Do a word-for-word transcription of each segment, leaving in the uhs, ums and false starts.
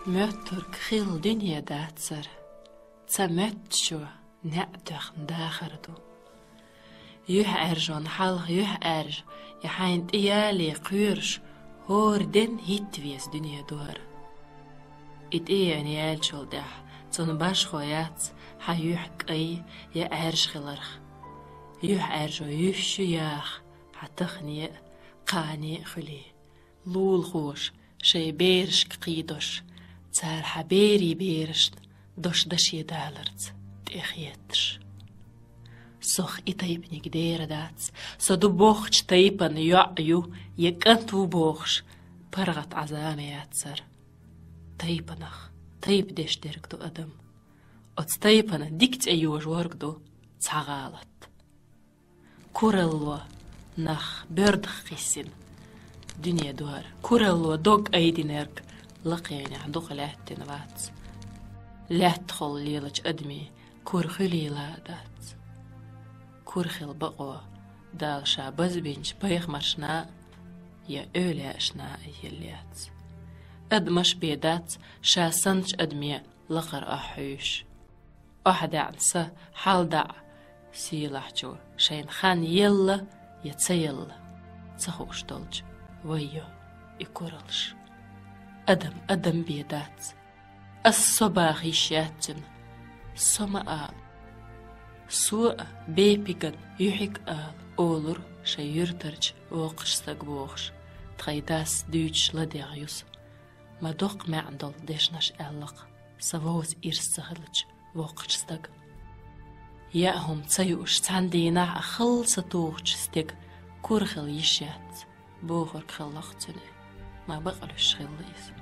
Моьттург хилла дуьне дацар, ца моьттучо неӀ тоьхна дахар ду. ЮьхьӀаьржонна хьалха юьхьӀаьржа, я хьайна тӀе яле кхоьруш, хӀора денна хӀитта веза дуьне дора. И тӀеяьнна яьллачул тӀехьа цунна башхо яц хьан юьхь кӀай я Ӏаьржа хиларх. ЮьхьӀаьржо юьсуш ю яха хьан тахане а, кхане а хуьлий. Лулахоша шайн берашка кхийдош, цара хьан берий берашна дош даше даларца тӀехетташ. Сох и тайпаниг дера дац, со ду бохучу тайпана йоӀ ю, я кӀант ву бохуш, паргӀат Ӏа зама яцара. Тайпанах тайпа деш дерг ду адам. Оцу тайпана дика цӀе йожорг ду цхьа гӀалат. Куралло нах боьрдах кхиссина дуьне дора. Куралло дог айдинарг лакхенехь дукха лаьттина вац. Лаьттахула лелачу адамийн кура хуьлийла а дац. Кура хила бакъо Дала ша базбинчу пайхамаршна а, я эвлаяашна а елла яц. Адамаш бен дац ша санначу адаме лакхара охьахьуьйсуш. ОхьадаьӀна са хьалдаӀа сийлахьчо шайна хан елла я ца елла ца хууш долчу вай йо и кураллаш. Адам адам бен дац. Ас со баха йиш яц цуьнан, со ма ала. Со а бепиган юьхьиг ала, олура шайн юьртарчу воккхачу стага бохуш, тхайн дас дуьйцуш ладегӀа ю со. Ма доккха маьӀна долу дешнаш аьллакх сан вовза ирс ца хилча воккхачу стага. Яа хӀума ца юуш, цхьана дийнахь а халла са тухучу стеган кура хила йиш яц, бохург хилла-кх цуьнан, ма бакъ луьйш хилла иза.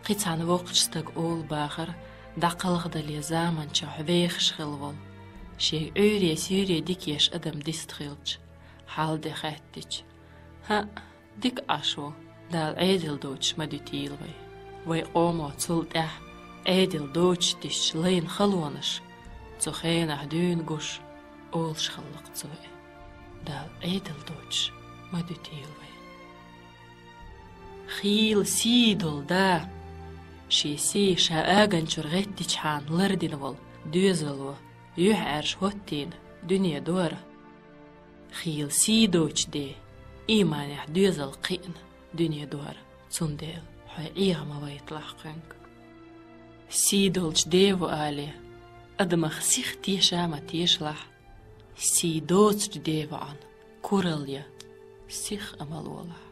Кхин цхьана воккхачу стага олу бахара, дӀакхалхадале заманчохь вехаш хилла волу, шега Ӏуьйре-суьйре дика еш адам дист хилча, хьал де хаьттича: «ХӀаъ, дика Ӏаш ву, Дала Ӏедал доцуш ма дуьтийла вай. Вай къомо цул тӀаьхьа Ӏедал доцуш дисча лайна халонаш цу хенахь дуьйна гуш», олуш хилла-кх цо и. Дала Ӏедал доцуш ма дуьтийла вай. Хийла сий долу да, шен сий ша аганчуьра гӀеттичхьана лардина волу доьзало, юьхьӀаьржа хӀоттийна дуьне дора. Хийла сий доцу де, ийманехь доьзал кхиъна дуьне дора, цундела хьой Ӏеха ма вайталахь кхуьнга. Сий долчу де ву алий, адамах сих теша ма тешалахь, сий доцучу де ваьӀна куралла ян сих а ма лолахь.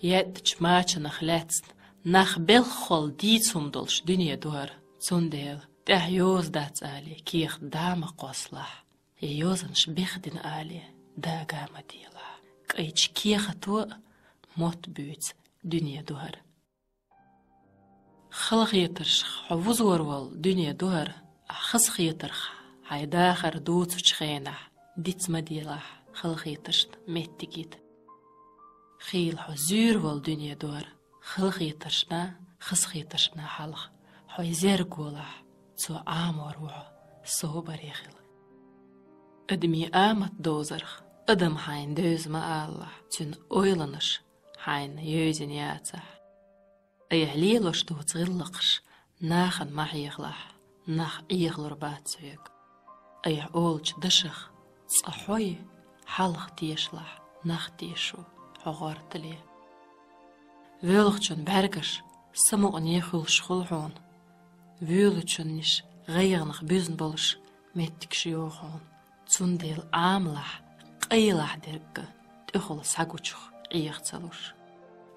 Еттачу мачанах лаьцна нах белххол дийца хӀума долуш дуьне дора, цундела тӀаьхьа йоза дац алий, кехат да ма кхоссалахь, я йозанаш бехдина алий, дага ма делахь, кӀайчу кехато а мотт буьйцу дуьне дора. Халахетаршах хьо вузор волу дуьне дора, ахь хазахетарх хьайн дахар дуцучу хенахь диц ма делахь, халахетаршна меттиг йита. Хийла хьо зуьйр волу дуьне дора, халахетаршна, хазахетаршна хьалха хьой зерг волахь, цо Ӏамор ву хьо, собаре хила. Адамийн амат дозарх адам хьайна девза ма алалахь, цуьнан ойланаш хьайна йевзина яцахь. Айхьа лелош доцу гӀиллакхаш нахана ма хьехалахь, нах Ӏехалур бац хьоьга. Айхьа олучу дашах цкъа хьой хьалха тешалахь, нах тешо хьо гӀортале. Воьлхучун бӀаьргаш самукъане хуьлуш хуьлу хьуна, воьлучунниш гӀайгӀанах буьзна болуш меттигаш йогӀу хьуна. Цундела Ӏамалахь, къайлахь дерг тӀехула схьагучух Ӏеха ца луш.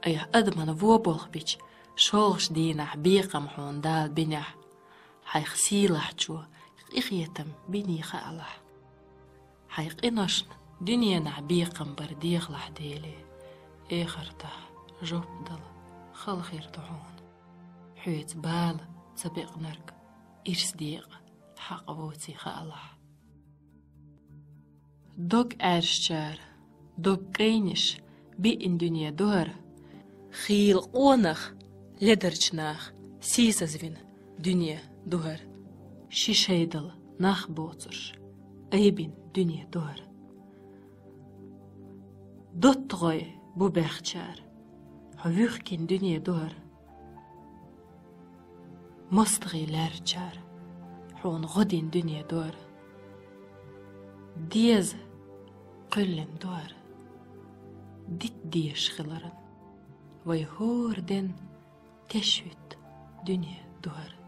Айхьа адаман вон болх бича, шолгӀачу дийнахь бекхам хьуна Дала бинехь, хьайх сийлахьчо къинхетам биний хаалахь. Хьайн къиношна дуьненахь бекхам бар дехалахь Деле, эхартахь жоп дала хала хир ду хьуна. Хьоьца бала ца бекънарг ирс декъа хьакъ воций хаалахь. Дог Ӏаьржачара, дог кӀайнаш биъна дуьне ду хӀара, хийла къонах, ледарчу нах сийсазвина дуьне ду хӀара, ши шайдала нах боцурш айбина дуьне ду хӀара. ДоттагӀой бу баьхчара, Хьо вуьхкин дуьне ду хӀара. МостагӀий лаьрчар хьуна гӀо дина дуьне ду хӀара. Деза кхоьллина ду хӀара. Дита дезаш хиларан вай хӀора ден тешвитта дуьне ду хӀара.